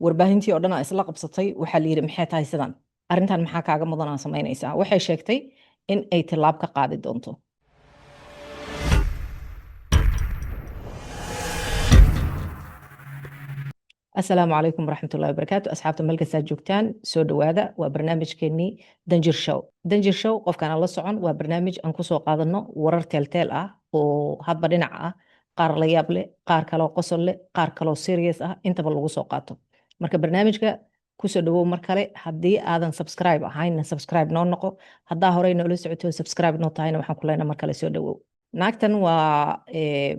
Warbaahintii oo dhan aa isla qabsatay. Waxaa la yidhi, "Maxay tahay sidan? Arrintan maxaa kaaga mudan aa samaynaysaa?" Waxay sheegtay in ay tilaab ka qaadi doonto. Asalaamu calaykum waraxmatullahi wabarakaatu. Asxaabta meel kastaa joogtaan, soo dhowaada. Waa barnaamijkeenii Danjir Show. Danjir Show, qofkaan aan la socon, waa barnaamij aan kusoo qaadano warar teelteel ah oo hadba dhinac ah, qaar la yaab leh, qaar kaloo qosol leh, qaar kaloo serious ah, intaba lagu soo qaato. Marka barnaamijka kusoo dhawow mar kale. Haddii aadan subscribe ahaynna, subscribe noo noqo. Haddaa horey noola socoto, subscribe noo tahayna, waxaan ku leenahay mar kale soo dhawow. Naagtan waa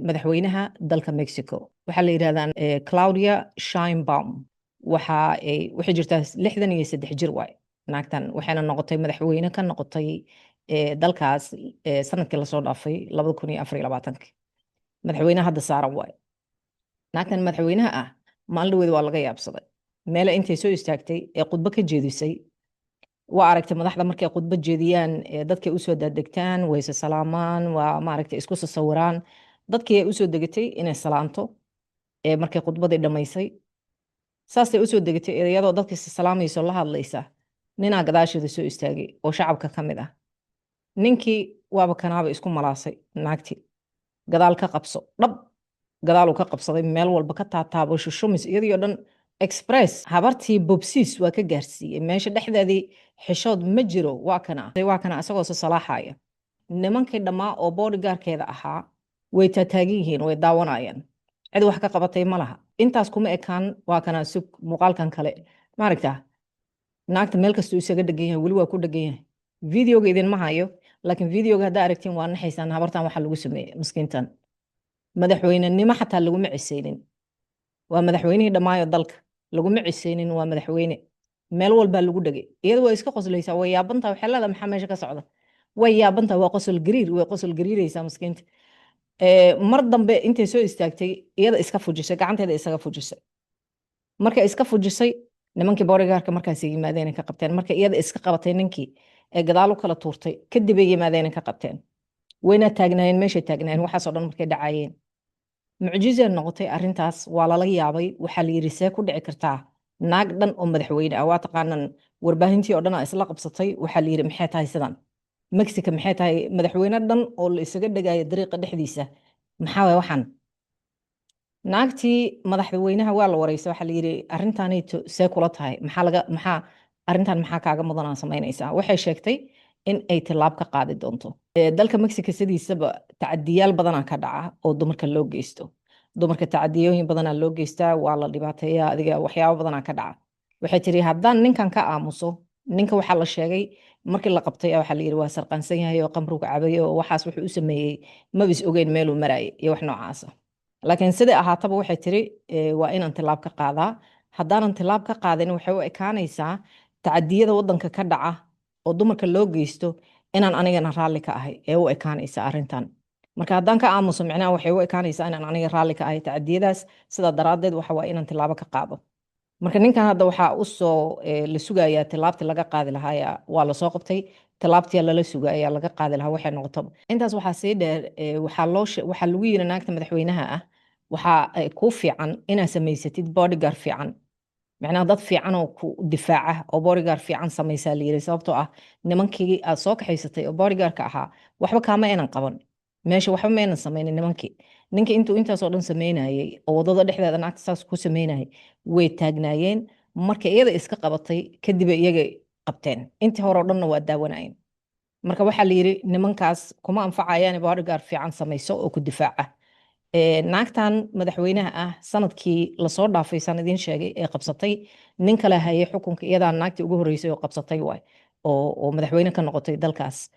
madaxweynaha dalka Mexico. Waxaa la yidhahdaa Claudia Sheinbaum. Waxa ay waxay jirtaa 63 jir waay naagtan, waxayna noqotay madaxweyne ka noqotay dalkaas sanadkii lasoo dhaafay, 2024-kii. Madaxweynaha hadda saaran waay naagtan madaxweynaha ah. Maalin dhaweed waa laga yaabsaday meele intay soo istaagtay ee khudbo ka jeedisay. Waa aragtay madaxda markay khudbad jeediyaan, dadkay usoo daadegtaan, wayse salaamaan, waa maaragtay isku sasawiraan. Dadkii ay usoo degatay inay salaanto markay khudbadii dhammaysay, saasay usoo degatay iyadoo dadkii salaamayso, la hadlaysa. Ninaa gadaasheeda soo istaagay oo shacabka ka mid ah. Ninkii waaba kanaaba isku malaasay naagtii, gadaal ka qabso dhab, gadaaluu ka qabsaday, meel walba ka taataabo, shushumis iyadii oo dhan express. Habartii bobsiis waa ka gaarsiiyey meesha dhexdeedii. Xishood ma jiro. Waa kana, waa kana isagoo salaaxaya. Nimankii dhammaa oo bodyguardkeeda ahaa way taataagan yihiin, way daawanayaan. Cid wax ka qabatay ma laha. Intaas kuma ekaan. Waa kana, sug muuqaalkan kale. Maaragtaa naagta meel kastuu isaga dhegan yahay, weli waa ku dhegan yahay. Videoga idinma hayo, laakiin videoga haddaa aragtiin waa naxaysaan. Habartan waxaa lagu sameeyey miskiintan, madaxweynenimo xataa laguma ciseynin. Waa madaxweynihii dhammaayo dalka, laguma ciseynin. Waa madaxweyne, meel walbaa lagu dhegay. Iyada waa iska qoslaysaa, way yaabantaa. Waxay leedahay, "Maxaa meesha ka socda?" Way yaabantaa, waa qosol gariir, way qosol gariiraysaa miskiinta. Mar dambe intay soo istaagtay iyada iska fujisay, gacanteeda isaga fujisay. Markay iska fujisay, nimankii bodyguardka markaas yimaadeen, ka qabteen. Marka iyada iska qabatay ninkii ee gadaal u kala tuurtay, kadib ay yimaadeen, ka qabteen. Wayna taagnaayeen, meeshay taagnaayeen waxaasoo dhan markay dhacayeen. Mucjizay noqotay arrintaas, waa lala yaabay. Waxaa la yidhi, "See ku dhici kartaa naag dhan oo madaxweyne ah?" Waa taqaanaan, warbaahintii oo dhan aa isla qabsatay. Waxaa la yidhi, "Maxay tahay sidan Mexico? Maxay tahay madaxweyne dhan oo la isaga dhagayo dariiqa dhexdiisa? Maxaa waay waxaan?" Naagtii madaxweynaha waa la wareysay. Waxaa la yidhi, "Arrintaanayto see kula tahay? Maxaa laga maxaa arrintan maxaa kaaga mudanaa samaynaysaa?" Waxay sheegtay in ay tilaab ka qaadi doonto. Dalka Mexico sidiisaba tacadiyaal badanaa ka dhaca oo dumarka loo geysto. Dumarka tacadiyooyin badanaa loo geystaa, waa la dhibaateeyaa, adiga waxyaabo badanaa ka dhaca. Waxay tiri, "Haddaan ninkan ka aamuso." Ninka waxaa la sheegay markii la qabtay, waxaa la yidhi waa sarqaansan yahay oo qamruga cabay oo waxaas wuxuu u sameeyey mabis ogeyn meeluu maraayay iyo wax noocaasa. Laakiin siday ahaataba, waxay tiri, "Waa inaan tilaab ka qaadaa. Haddaanan tilaab ka qaadin, waxay u ekaanaysaa tacadiyada wadanka ka dhaca oo dumarka loo geysto inaan anigana raalli ka ahay ee u ekaanaysa arrintan. Marka haddaan ka aamuso, micnaha waxay u ekaanaysaa inaan aniga raalli ka ahay tacadiyadaas. Sidaa daraaddeed waxa waa inaan tilaabo ka qaado." Marka ninkan hadda waxaa usoo la sugayaa tilaabtii laga qaadi lahaa. Waa lasoo qabtay, tilaabtii lala sugayaa laga qaadi lahaa waxay noqotaba. Intaas waxaa sii dheer, waxaa loo waxaa lagu yiri naagta madaxweynaha ah, waxaa kuu fiican inaad samaysatid bodyguard fiican, macnaha dad fiican oo ku difaaca oo bodyguard fiican samaysaa la yiri, sababtoo ah nimankii aad soo kaxaysatay oo bodyguardka ahaa waxba kaama aynan qaban meesha, waxba ma aynan samaynin nimankii. Ninkii intuu intaasoo dhan sameynayay oo wadada dhexdeeda naagta saas ku sameynayay, way taagnaayeen. Marka iyada iska qabatay kadib ay iyaga qabteen. Intii hore oo dhanna waa daawanayeen. Marka waxaa la yiri, nimankaas kuma anfacayaan, bodyguard fiican samayso oo ku difaaca. Naagtan madaxweynaha ah sanadkii lasoo dhaafay, saan idiin sheegay, ee qabsatay, nin kale hayay xukunka. Iyadaa naagtii ugu horreysay oo qabsatay waay oo madaxweyne ka noqotay dalkaas.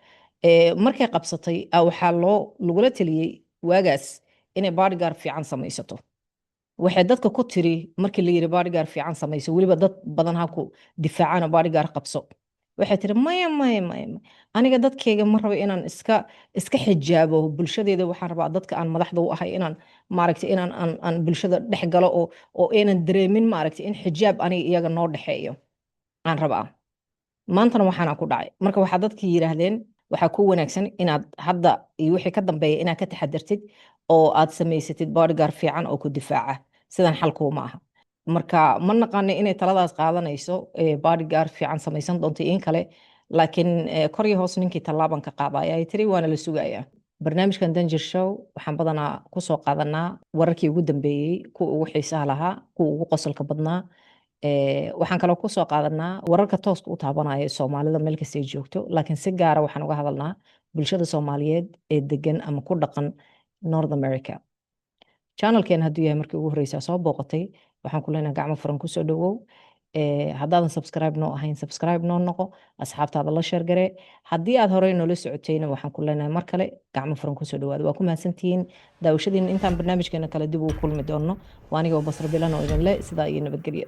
Markay qabsatay waxaa loo lagula taliyey waagaas inay bodyguard fiican samaysato. Waxay dadka ku tiri markii la yiri, "Bodyguard fiican samayso, weliba dad badan ha ku difaacaan oo bodyguard qabso," waxay tiri, "Maya, maya, maya, maya. Aniga dadkayga ma rabo inaan iska xijaabo bulshadeeda. Waxaan rabaa dadka aan madaxda u ahay inaan maaragtay inaan aan bulshada dhex galo oo aynan dareemin maaragtay in xijaab aniga iyaga noo dhexeeyo aan rabaa." Maantana waxaana ku dhacay. Marka waxaa dadkii yiraahdeen, waxaa ku wanaagsan inaad hadda iyo wixii ka dambeeya inaad ka taxadartid oo aad samaysatid bodyguard fiican oo ku difaaca. Sidan xal kuuma aha. Marka ma naqaano inay taladaas qaadanayso, bodyguard fiican samaysan doonto in kale, laakiin kor iyo hoos ninkii tallaaban ka qaadaya ay tiri, waana la sugayaa. Barnaamijkan Danjir Show waxaan badanaa kusoo qaadanaa wararkii ugu dambeeyey, kuwa ugu xiisaha lahaa, kuwa ugu qosolka badnaa. Waxaan kaloo kusoo qaadanaa wararka tooska u taabanaya Soomaalida meel kasta ay joogto, laakiin si gaara waxaan uga hadalnaa bulshada Soomaaliyeed ee degan ama ku dhaqan North America. Channelkeen hadduu yahay markii ugu horeysaa soo booqatay, waxaan ku leenahay gacmo furan kusoo dhawow. Haddaadan subscribe noo ahayn, subscribe noo noqo, asxaabtaada la share garee. Haddii aad horey noola socotayna, waxaan ku leenahay mar kale gacmo furan kusoo dhawaada. Waa ku mahadsantihiin daawashadiina. Intaan barnaamijkeena kale dib ugu kulmi doono, waa anigoo Basra Bilan oo idin le sidaa iyo nabadgelyo.